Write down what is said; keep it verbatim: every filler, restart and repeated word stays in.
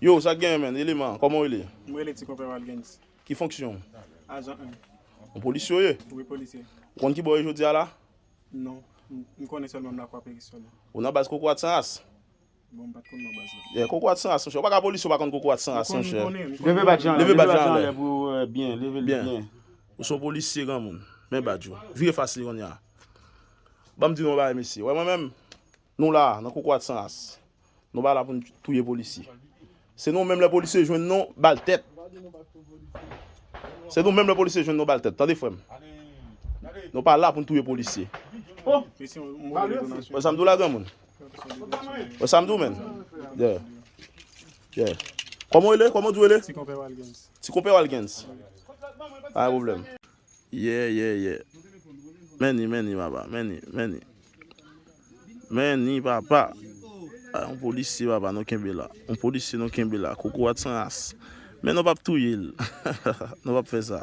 Yo, sa k genyen, menn? Eleman, kòman w rele? Mwen rele ti konpè Walgens. Ki fonksyon w? Ajan en. Yon polisye w ye? Wi, polisye. Ou konn kibò w ye jodi a la? Non. M m konnen sèlman m lakwa peris sèlman. Ou nan baz kokorat san ras? Bon, m pa t konn nan baz la. Yeah, kokorat san ras, monchè. Ou pa ka polisye, ou pa konn kokorat san ras, M konnen, monchè. m konnen, m konnen. Leve badjan Leve leve badjan badjan anlè. Anlè pou euh, byen, leve l Byen. Byen. Ou se yon polisye, granmoun. Men badj ou. Vire fas li kounye a. Ban m di nou yon bagay, mesye. Wè mwen menm, nou la, nan kokorat san ras. Nou pa la pou n touye polisye. Se nou menm lè polisye jwenn nou, ba l tèt. Se nou menm lè polisye jwenn nou, ba l tèt. Tande, frè m. Nou pa la pou n touye polisye. Mesye, m wè donasyon. Wè sa m di w la, granmoun? Wè sa m di w, menn? Yeah. Yeah. Kòman w rele? Kòman w di w rele? Ti konpè Walgens. Ti konpè Walgens. Pa gen pwoblèm. Yeah, yeah, yeah. Men ni, men ni, papa. Men ni, men ni. Men ni, papa. Ah, yon polisye, papa, nou kenbe la. Yon polisye, nou kenbe la. Kokorat san ras. Men nou p ap touye l. Nou p ap fè sa.